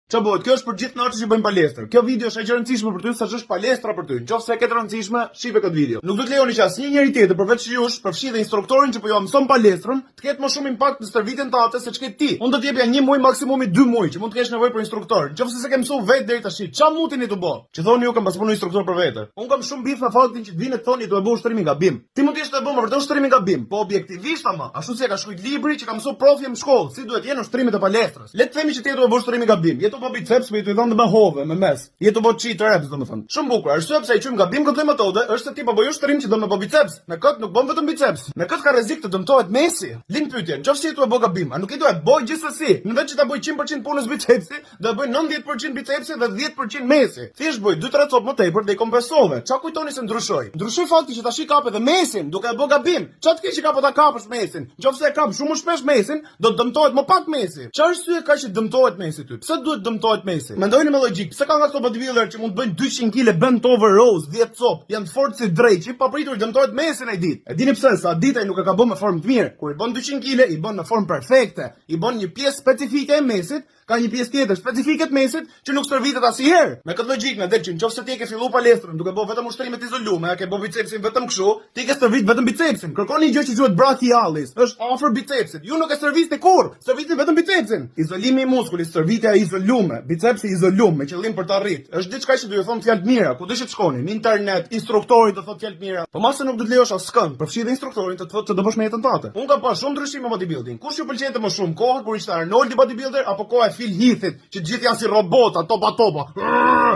Ça bëhet? Kjo është për gjithë njerëzit që bëjnë palestër. Kjo video është aq e rëndësishme për ty sa është palestra për ty. Nëse e ke të rëndësishme, shife këtë video. Nuk do të lejoni që asnjë njeri tjetër përveç jush, përfshi dhe instruktorin që po ju mëson palestrën, të ketë më shumë impakt në stërvitjen tate se ç'ke ti. Unë do të jepja një muaj maksimumi dy muaj që mund të kesh nevojë për instruktor. Nëse s'e ke mësuar vetë deri tash, ça mutin je tu bë? Që thoni ju kam pas punu instruktor për vete. Unë kam shumë beef me faktin që të vinë të thoni tu e bë ushtrimin gabim. Ti mund të jesh tu e bë vërtet ushtrimin gabim, po objektivisht ama, ashtu si e ka shkruajt libri që ka mësuar profi në shkollë, si duhet jenë ushtrimet e palestrës. Le të themi që ti je tu e bë ushtrimin gabim. Je tu bë biceps, po je tu i dhënë me hove, me mes. Je tu bë cheat reps, domethënë. Shumë bukur. Arsyeja pse e quajmë gabim këtë lloj metode është se ti po bëj ushtrim që do me bë biceps. Me këtë nuk bën vetëm biceps. Me këtë ka rrezik të dëmtohet mesi. Lind pyetja, nëse je tu e bë gabim, a nuk je tu e bë gjithsesi? Në vend që ta bëj 100% punës bicepsi, do e bëj 90% bicepsi dhe 10% mesi. Thjesht bëj 2-3 copë më tepër dhe i kompensove. Çka kujtoni se ndryshoi? Ndryshoi fakti që tash i kap edhe mesin, duke e bë gabim. Ça të keqe ka po ta kapësh mesin? Nëse e kap shumë më shpesh mesin, do të dëmtohet më pak mesi. Çfarë arsye ka që dëmtohet mesi ty? Pse duhet dëmtohet mesi? Mendojeni me logjik, pse ka nga këto bodybuilder që mund të bëjnë 200 kg bent over rows, 10 cop, janë të fortë si dreqi, papritur dëmtohet mesi në ditë. E dini pse? Sa ditë ai nuk e ka bërë me formë të mirë. Kur i bën 200 kg, i bën në formë perfekte. I bën një pjesë specifike e mesit, ka një pjesë tjetër specifike të mesit që nuk stërvitet asnjëherë. Me këtë logjikë na del që nëse ti e ke filluar palestrën duke bërë vetëm ushtrime të izoluara, ke bërë bicepsin vetëm kështu, ti ke stërvit vetëm bicepsin. Kërkoni një gjë që quhet brachialis, është afër bicepsit. Ju nuk e stërvisni kurrë, stërvisni vetëm bicepsin. Izolimi i muskulit, stërvitja e izolume, bicepsi i izolum me qëllim për ta rrit. Është diçka që do ju thon fjalë të mira, kudo që të shkoni, në internet, instruktori do thotë fjalë të mira. Po mase nuk do të lejosh askënd, përfshi dhe instruktorin të të thotë se do bësh me jetën tënde. Unë kam pas shumë ndryshime bodybuilding. Kush ju pëlqente më shumë, koha kur ishte Arnoldi bodybuilder apo koha e Phil Heathit, që të gjithë janë si robota, topa topa.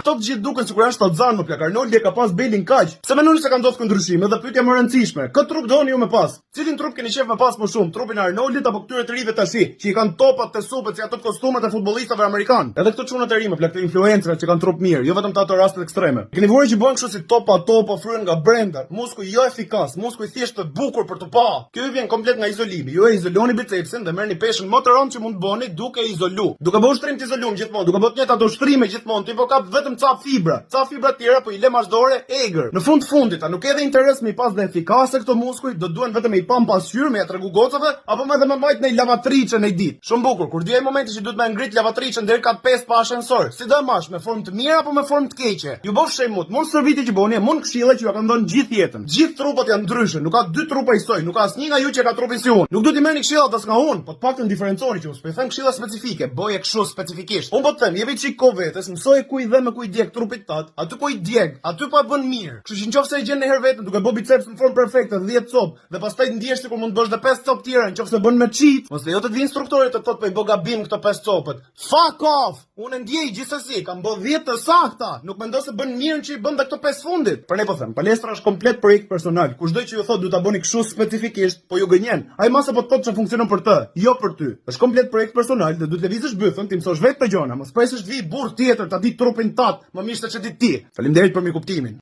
Këto të gjithë duken sikur janë shtatzan më plak. Arnoldi e ka pas belin kaq. Pse mendoni se ka ndodhur ky ndryshim? Edhe pyetja më e rëndësishme, kë trup doni ju me pas? Cilin trup keni qejf me pas më shumë, trupin e Arnoldit apo këtyre të rive tash, që i kanë topat te supet si ato të kostumet e futbollistëve amerikan? Edhe këto çunat e ri më plak, këto influencerat që kanë trup mirë, jo vetëm të ato rastet ekstreme. Keni vënë që bëhen kështu si topa topa fryhen nga brenda, muskuj jo efikas, muskuj thjesht të bukur për të pa. Kjo ju vjen komplet nga izolimi. Ju e izoloni bicepsin dhe merrni peshën më të rëndë që mund të bëni duke izolu. Duke bërë ushtrim të izolum gjithmonë, duke bërë të njëjtat ushtrime gjithmonë, ti po kap vetëm ca fibra. Ca fibra të tjera po i le mas dore egër. Në fund të fundit, a nuk edhe interes me i pas dhe efikase këto muskuj, do duhen vetëm me i pa në pasqyrë, me ja tregu gocave, apo me edhe me majt në lavatriçe në ditë. Shumë bukur, kur vjen momenti që duhet me ngrit lavatriçen deri kat 5 pa ashensor, si do e mash, me formë të mirë apo me formë të keqe? Ju bëfsh shemut, mund stërvitje që bëni, mund këshilla që ju kanë dhënë gjithë jetën. Gjithë trupat janë ndryshe, nuk ka dy trupa njësoj, nuk ka asnjë nga ju që ka trupin si unë. Nuk duhet i merrni këshillat as nga unë, po të paktën diferenconi që unë s'po i them këshilla specifike, bëje kështu specifikisht. Unë po të them, jepi çik kohë vetes, mësoje ku i dhem e ku i djeg trupit tat, aty ku i djeg, aty po e bën mirë. Kështu që nëse e gjen një herë veten duke bërë biceps në formë perfekte 10 cop dhe pastaj ndihesh sikur mund të bësh edhe 5 cop tjera nëse bën me cheat, mos lejo të të vi instruktori të thotë po i bë gabim këto 5 copët. Fuck off! Unë e ndjej gjithsesi, kam bë 10 të sakta. Nuk mendoj se bën mirë që i bën dhe këto 5 fundit. Për ne po them, palestra është komplet projekt personal. Kushdo që ju thotë duhet ta bëni kështu specifikisht, po ju gënjen. Ai mase po të thotë që funksionon për të, jo për ty. Është komplet projekt personal dhe duhet lëvizësh bythën, ti mësosh vetë të gjona, mos presësh të vi burr tjetër ta di trupin tat, më mirë se ç'e di ti. Faleminderit për mirëkuptimin.